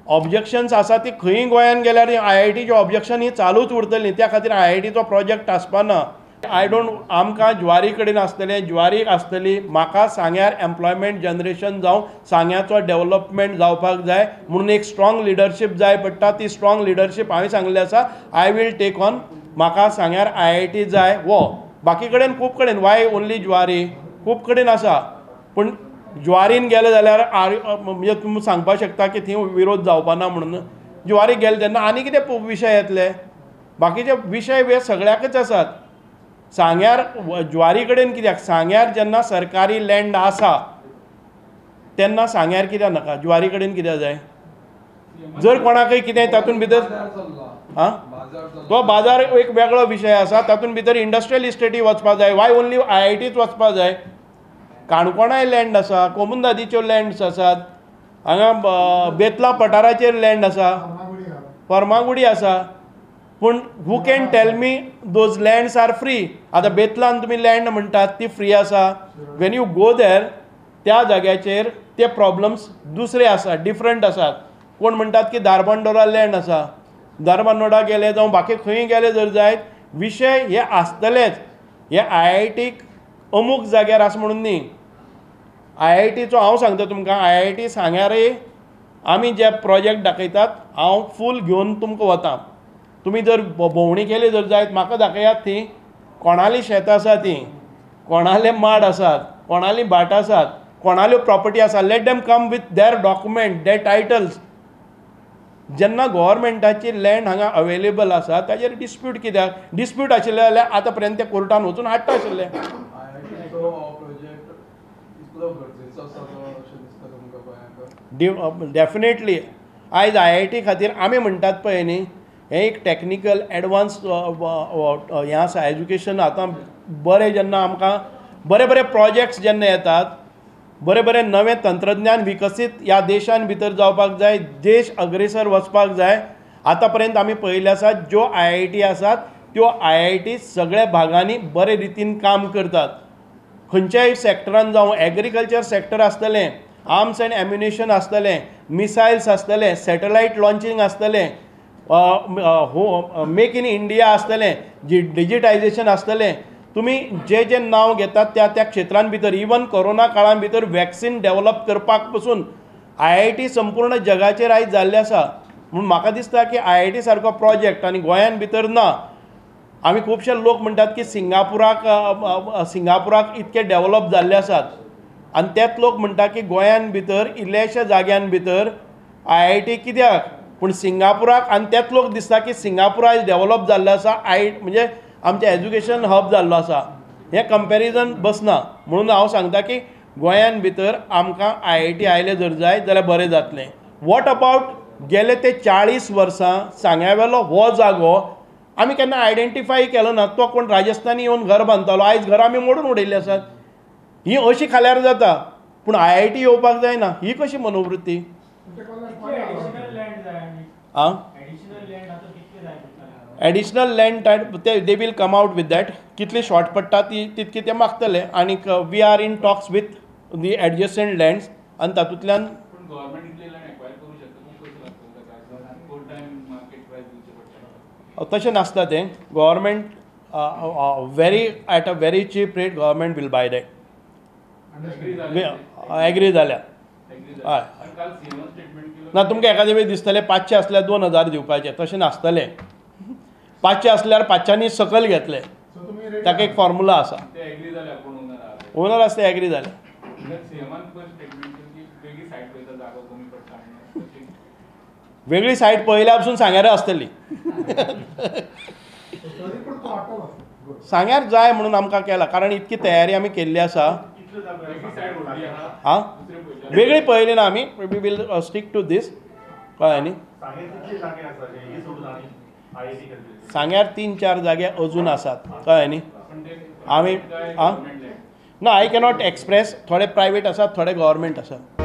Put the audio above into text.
Objections आसा ती खंय गोंयान गेल्यार आय-आय-टीचे ऑब्जेक्शन ही चालूच उरतली. त्या खातीर आय-आय-टीचो प्रोजेक्ट आसपाना. I don't, आमकां ज्वारी कडेन आसतलें, ज्वारी आसतली. म्हाका सांग्यार एम्प्लॉयमेंट जनरेशन जावं, सांग्याचो डेवलपमेंट जावपाक जाय म्हणून एक स्ट्रॉंग लिडरशीप जाय पडटा. ती स्ट्रॉंग लिडरशीप हांवें सांगलें आसा, I will take on. म्हाका सांग्यार आय-आय-टी जाय. हो बाकी कडेन खूब कडेन, वाय ओन्ली ज्वारी, खूब कडेन आसा. पूण ज्वारीन गेले जाल्यार म्हणजे तुमी सांगपाक शकता की थंय विरोध जावपाना म्हणून. ज्वारी गेले तेन्ना आनी कितें विशय येतले, बाकीचे विशय हे सगळ्याकच आसात. सांग्यार ज्वारी कडेन कित्याक, सांग्यार जेन्ना सरकारी लँड आसा तेन्ना सांग्यार कित्याक नाका, ज्वारी कडेन कित्याक जाय? जर कोणाकय कितें तातूंत भितर आं तो बाजार एक वेगळो विशय आसा, तातूंत भितर इंडस्ट्रियल इस्टेटी वचपाक जाय. वाय ओन्ली आय-आय-टीच वचपाक जाय? काणकोणाय लँड आसा, कोमुंदादीच्यो लँड्स आसात, हांगा बेतला पठाराचेर लँड आसा, फर्मागुडी आसा. पूण who can tell me those lands are free? आतां बेतलान तुमी लँड म्हणटात ती फ्री आसा. When you go there, त्या जाग्याचेर ते प्रॉब्लम्स दुसरे आसात, डिफरंट आसात. कोण म्हणटात की धारबांदोडा लँड आसा, धारबांदोडा गेले जावं बाकी खंय गेले जर जायत, विशय हे आसतलेच. हे आय-आय-टीक अमूक जाग्यार आसा म्हणून न्ही. आय-आय-टीचो हांव सांगता तुमकां, आय-आय-टी सांग्यारय आमी जे प्रोजेक्ट दाखयतात हांव फूल घेवन तुमकां वता. तुमी जर भोंवणी केली जर जायत म्हाका दाखयात ती कोणाली शेतां आसा, ती कोणाले माड आसात, कोणाली भाटां आसात, कोणाल्यो प्रॉपर्टी आसा. Let them come with their document, their titles. जेन्ना गोवोरमेंटाची लँड हांगा अवेलेबल आसा ताजेर डिस्प्यूट कित्याक? डिस्प्यूट आशिल्ले जाल्यार आतां पर्यंत ते कोर्टान वचून हाडटा आशिल्ले. डेफिनेटली आयज आय-आय-टी खातीर आमी म्हणटात पळय न्ही, हें एक टॅक्निकल एडवान्स हें आसा एज्युकेशन. आतां बरें जेन्ना आमकां बरे बरे प्रोजेक्ट्स जेन्ना येतात, बरें बरें नवें तंत्रज्ञान विकसीत ह्या देशान भितर जावपाक जाय, देश अग्रेसर वचपाक जाय. आतां पर्यंत आमी पळयल्लें आसा ज्यो आय-आय-टी आसात त्यो आय-आय-टी सगळ्या भागांनी बरे रितीन काम करतात. खंयच्याय सॅक्टरान जावं, एग्रीकल्चर सॅक्टर आसतलें, आर्म्स एंड एम्युनेशन आसतलें, मिसायल्स आसतलें, सॅटलायट लॉन्चिंग आसतलें, मेक इन इंडिया आसतलें, डिजिटायजेशन आसतलें. तुमी जे जे नांव घेतात त्या त्या क्षेत्रां भितर इवन कोरोना काळान भितर वॅक्सिन डेवलप करपाक पसून आय-आय-टी संपूर्ण जगाचेर आयज जाल्लें आसा. म्हूण म्हाका दिसता की आय-आय-टी सारको प्रोजेक्ट आनी गोंयान भितर ना. आमी खुबशे लोक म्हणटात की सिंगापुराक इतके डेवलप जाल्ले आसात आनी तेच लोक म्हणटा की गोंयान भितर इल्ल्याश्या जाग्यान भितर आय-आय-टी कित्याक? पूण सिंगापुराक आनी तेच लोक दिसता की सिंगापूर आयज डेवलप जाल्लो आसा, I म्हणजे आमचें एज्युकेशन हब जाल्लो आसा. हें कंपेरिजन बसना. म्हणून हांव सांगता की गोंयान भितर आमकां आय-आय-टी आयलें जर जायत जाल्यार बरें जातलें. What about गेले ते 40 वर्सां सांग्यावेलो हो जागो आमी केन्ना आयडेंटिफाय केलो ना. तो कोण राजस्थानी येवन घर बांदतालो, आयज घरां आमी मोडून उडयल्लीं आसात. ही अशी खाल्यार जाता, पूण आय-आय-टी येवपाक जायना. ही कशी मनोवृत्ती? आं, एडिशनल लँड ते they will come out with that. कितली शॉर्ट पडटा ती तितकी ते मागतले. आनीक we are in talks with the adjacent lands आनी तातूंतल्यान तशें नासता तें. Government very at a very cheap rate government will buy that. Agree जाल्या. हय ना, तुमकां एखादे वेळ दिसतलें 500 आसल्यार 2000 दिवपाचें, तशें नासतलें. 500 आसल्यार 500 सकयल घेतले, ताका एक फॉर्मुला आसा. ओनर आसा ते एग्री जाले. वेगळी सायट पळयल्या पसून सांग्यार आसतली. सांग्यार जाय म्हणून आमकां केला, कारण इतकी तयारी आमी केल्ली आसा. आं, वेगळी पळयली ना आमी. We will stick to this. कळ्ळें न्ही? सांग्यार 3-4 जागे अजून आसात. कळ्ळें न्ही? आमी आं ना, I cannot express. थोडे प्रायवेट आसात, थोडे गव्हर्मेंट आसात.